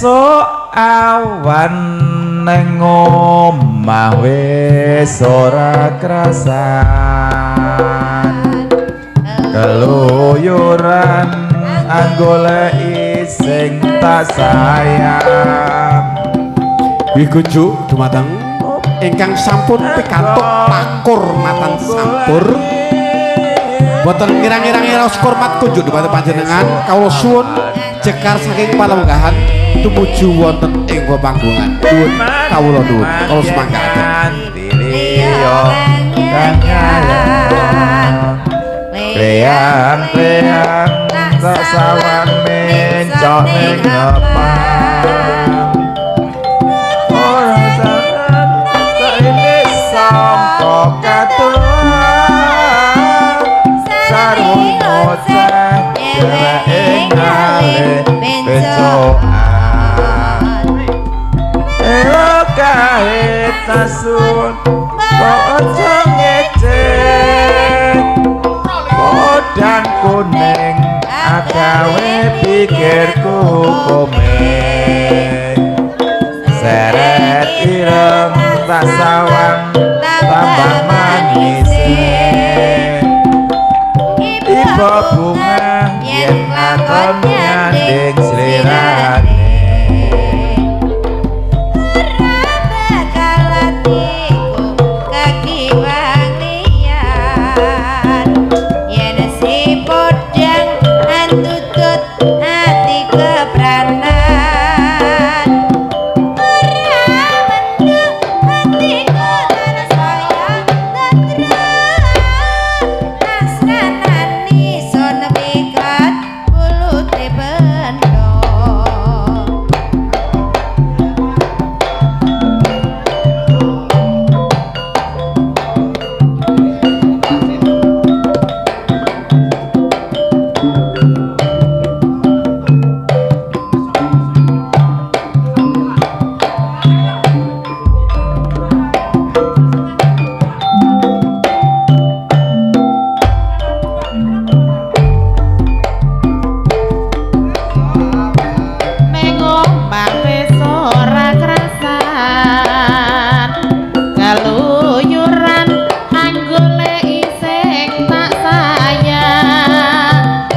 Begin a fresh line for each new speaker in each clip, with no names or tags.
Esuk awan neng omah wis ora krasan, keluyuran anggoleki sing tak sayang.
Wigujuk dumateng ingkang sampun pikantuk pakurmatan sampur. Boten ngirang-ngirangi raos kurmat kunjuk dumateng panjenengan, kawula suwun jekar saking palenggahan tumuju wonten ing panggungan. Nuwun kawula nuwun, kawula semangkaten.
Kleang-kleang tak sawang mencok ning ngepang. Ora saran saene sangka katuan sarung oceh dheweke ngalih bencokan. Elo kae tasun kok aja ngece, podang kuning agawe pikirku komeng. Seret ireng tak sawang tambah manise, iba bunga yen lakon nyanding slirane.
Ora bakal atiku kakiwang liyan, yen si podang antutut ati kepranan. Ora mendhu atiku tansaya tentrem, asranani son mikat bulute bendo.
Neng omah wis ora krasan, keluyuran anggoleki sing tak sayang.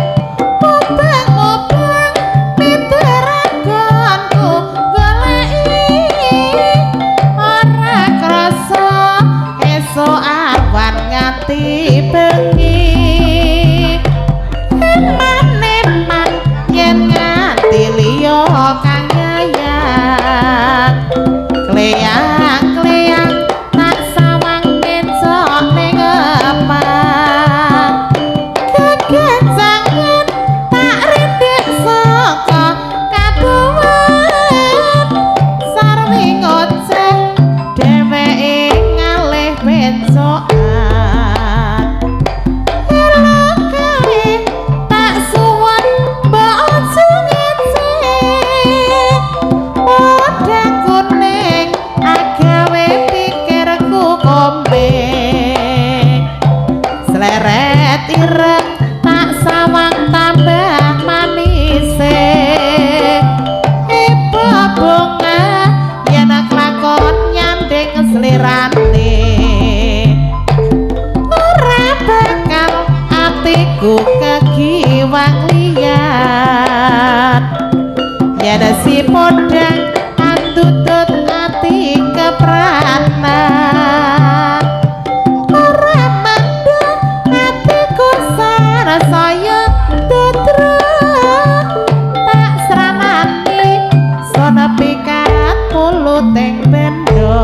Mubeng-mubeng piteragonku goleki, ora krasa esuk awan nganti bengi. Eman-eman yen nganti liya kang nyayat, kleyang-kleyang tak sawang mencok ning epang. Gegenjangan tak rindik saka kaduwen, sarwi ngoceh dheweke ngalih bencokan. Elo kae tak suwun mbok aja ngece, podang kuning agawe pikirku kombe. Sleret ireng tak sawang tambah manise, iba bunga yen klakon nyanding slirane. Ora bakal atiku kegiwang liyan, yen si podang andutut ati kepranan. Ora mendhu atiku sarsaya tentrem, tak sranani sona pikat puluting bendo.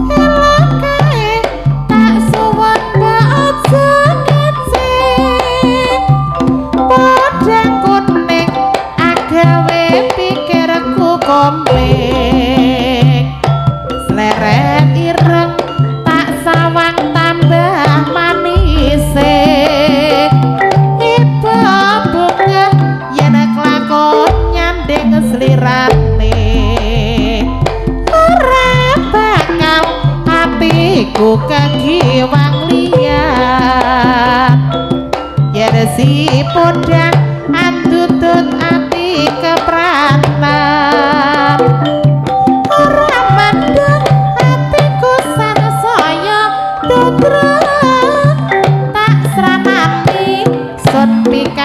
Elo kae tak suwun mbok aja ngece, podang kuning agawe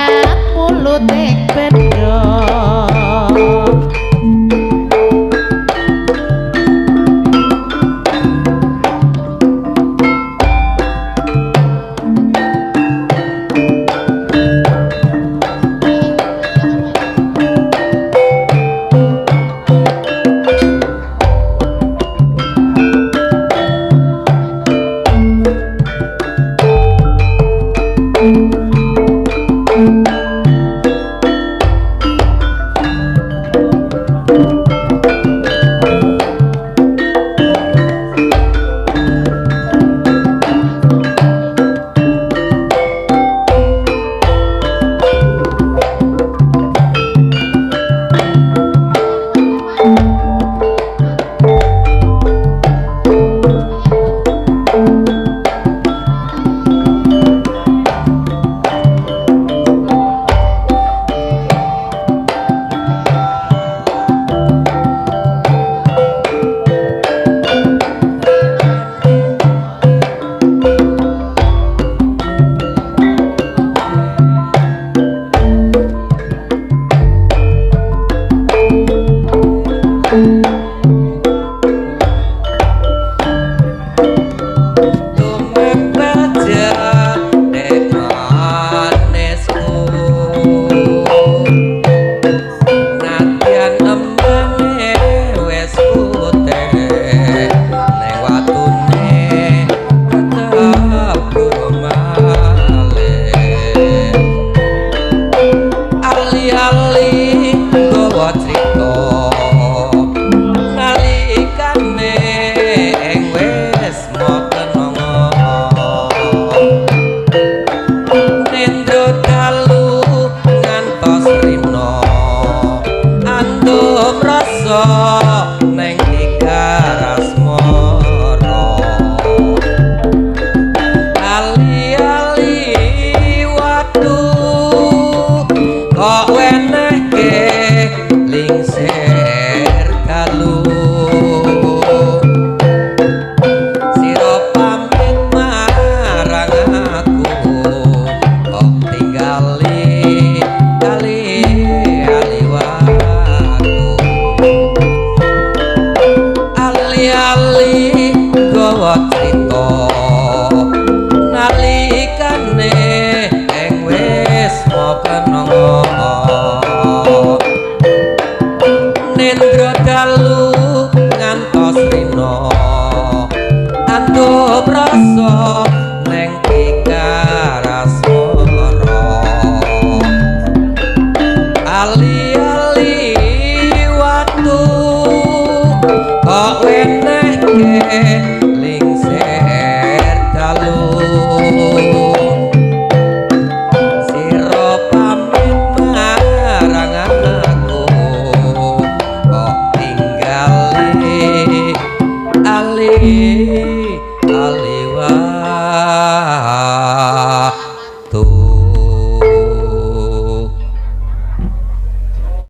pikat muluting bendo.